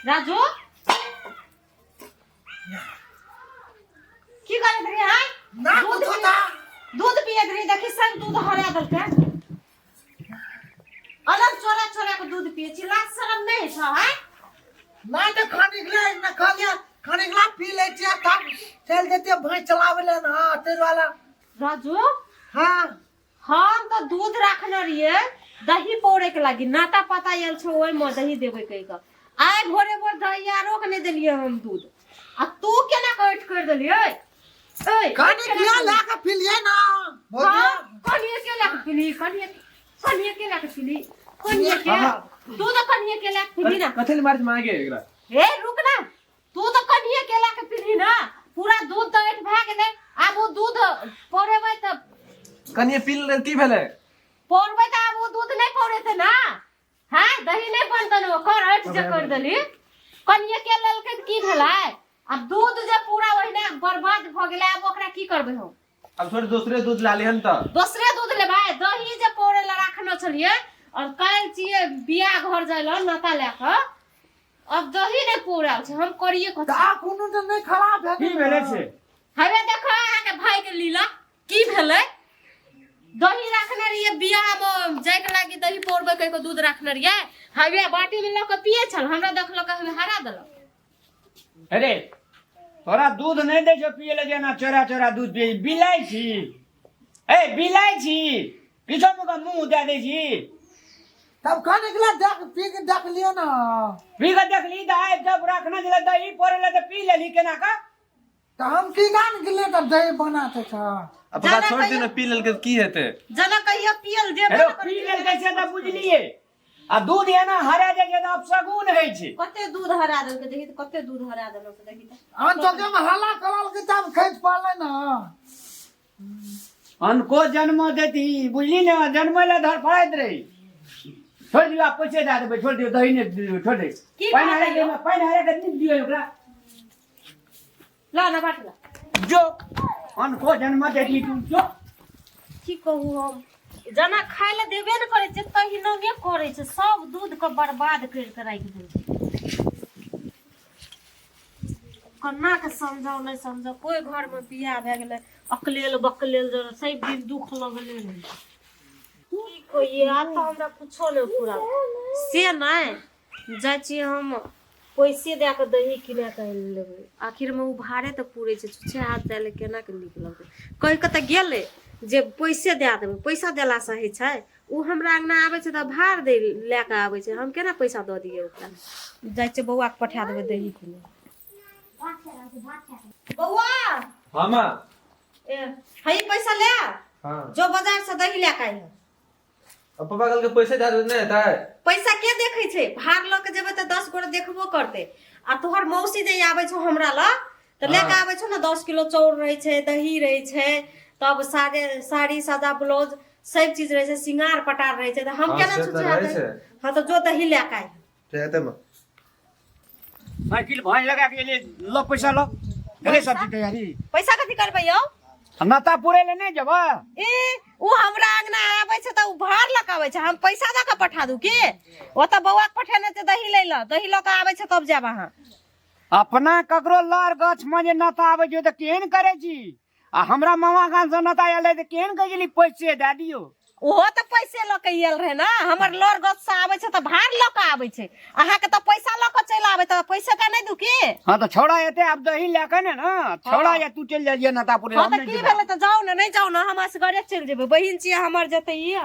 राजू की करैत रही हाय ना दूध कुछो पिए- ना दूध पियत रही देखी सब दूध हरा देलकै अलग चोरा चोरा के दूध पिए छी लाज शरम नहीं छौ हाय ना तऽ खाने के लिए ना खालिया खाने के लिए पी लै छियै तब चलि जैतियै भैंस चलाबै लए ने हाँ ताहि दुआरे राजू हाँ हम तऽ दूध राखने रहियै दही पौरे के लागी नाता पता आयल छौ ओहिमे दही देबै कहि कऽ आइ भोरे भोर दही आरो के नहि देलियै हम दूध आ तू केना कट कर देलियै ऐ खाने के लिए लए कऽ पी लियै ना हाँ, कनिए के लए कऽ पीली कनिए कनिए के लए कऽ पीली कनिए के तू तऽ कनिए के लए कऽ पीली ना कथी ले मारै छै मागे एकरा हे रुक ना तू तऽ कनिए के लए कऽ पीली ना पूरा दूध तऽ ऐठ भए गेलै आब ओ दूध पौरेबै तऽ कनिए पी लेलै की भेलै पौरबै तऽ आब ओ दूध नहि पौरेतै ना हाँ दही नहि बनतै ने ओकर ऐठ जे कर देली कनिए के लेलकै तऽ की भेलै आब दूध जे पूरा ओहिना बर्बाद भऽ गेलै आब ओकरा की करबै हम अब छोड़ दूसरे दूध ला लिहन तऽ दोसरे दूध लेबै दही जे पौरे ला राखने छलियै और काल्हि छियै बियाह घर जाय लए नाता लए कऽ अब दही नहि पौराल छै हम करिए कथी ता कोनो तऽ नहि खराब भए की भेलै से हवे देखो अहाँके भाई के लीला की भेलै दही राखने रहियै बियाह मे जायके लागी दही पौरबै कहि कऽ दूध राखने रहियै हवे बाटी मे लऽ कऽ पियै छल हमरा देखलक हवे हरा देलक अरे तोरा दूध नहि दै छौ पियै लए जेना चोरा चोरा दूध पियै छी। बिलाइ छी ए बिलाइ छी किछो मे कऽ मुँह दए दै छी तब खाने के लिए देख पी के देख लियो ना पी कऽ देखली तऽ आइ जब रखने छलै दही पड़ै लए तऽ पी लेली केना कऽ तऽ हम की जान गेलियै तऽ दही बनाते छ अब पप्पा जादा छोड़ दियौ कहियो- ने पी लेलकै तऽ की हेतै जेना कहियो पियल जेबे हेरो ने पी करै लेलकै से तऽ बुझलियै आ दूध एना हरा जाइ छै तऽ अपशगुन होइ छै कते दूध हरा देलकै देखी तऽ कते दूध हरा देलकै देखी तऽ अनचोके में हल्ला करल के तब खसि पड़लै ना अनको जन्म देती बुझली ने जन्म लए धड़फड़ाइत रही छोड़ि दियौ आब पैसे दए देबै छोड़ि दियौ दही नहि दियौ छोड़ि दे की पानि कहलियै? हरा के पानि हरा के नहि दियौ ओकरा ला ना बाट ला जो अनको जन्म देती तू जो की कहू हम जेना खाय लए देबे ने करै छै तहिनगे करै छै सब दूध के बर्बाद करि के राखि दै छै केना के समझाउ नहि समझाउ कोइ घरमे बियाह भए गेलै अकलेल बकलेल जरा सब दिन दुख लगले रहै छै। की कहियै आब तऽ हमरा कुछो नहि पूरा से नहि जाइ छियै हम पैसे दए कऽ दही किना कऽ आनि लेबै आखिरमे ओ भाड़े तऽ पूरै छै छुच्छे हाथ जाय लए केना कऽ नीक लगतै कहि कऽ तऽ गेलै जे पैसे दए देबै पैसा देलासँ होइ छै ओ हमरा अङ्गना आबै छै तऽ भाड़ दै लए कऽ आबै छै हम केना पैसा दऽ दियै ओकरा जाइ छियै बौआके पठा देबै दही किने बौआ हाँ माँ ए हई पैसा ले हाँ जो बाजार से दही लए कऽ आइहे अब पापा कल के पैसे दे दे नहीं हेतै पैसा के देखै छै भार लऽ के जेबै तऽ 10 गोरे देखबो करतै आ तोहर मौसी जे आबै छौ हमरा लग तऽ लए कऽ आबै छौ ने 10 किलो चाउर रहै छै दही रहै छै तब सारे साड़ी सादा ब्लाउज सब चीज रहै छै सिंगार पटार रहै छै तऽ हम हाँ, केना से तऽ छुछे रहै हेतै छै। हँ तऽ जो दही लए कऽ आइ ठीक हेतै माँ साइकिल भाँज लगा के एलियै ल पैसा ल भेलै सब चीज तैयारी पैसा कथी करबै यौ नाता पुरै लए नहि जेबै ए उ हमरा अंगना आबै छै तऽ उ भार लऽ कऽ आबै छै हम पैसा दऽ कऽ पठा दू की ओतऽ बौआ के पठेने छै दही लै लए दही लऽ कऽ आबै छै तब जायब अहाँ अपना ककरो लड़ गाछ मे जे नाता आबै छै तऽ केहन करै छी आ हमरा मामा गाम से नाता आयल रहै तऽ केहन कहै छली पैसे दए दियौ ओहो तऽ पैसे लऽ कऽ आयल रहै ने हमर लड़ गाछ से आबै छै तऽ भार लऽ कऽ आबै छै अहाँके तऽ पैसा लऽ कऽ चलि आबै तऽ पैसे का नहि दू की हाँ तऽ छौड़ा एते आब दही लए कऽ ने ने छौड़ा या तू चलि जाइ ना तापुरे हाँ तऽ की भेलै तऽ जाउ ने नहि जाउ ने हम असगरे चलि जेबै बहिन छियै हमर जेतै ई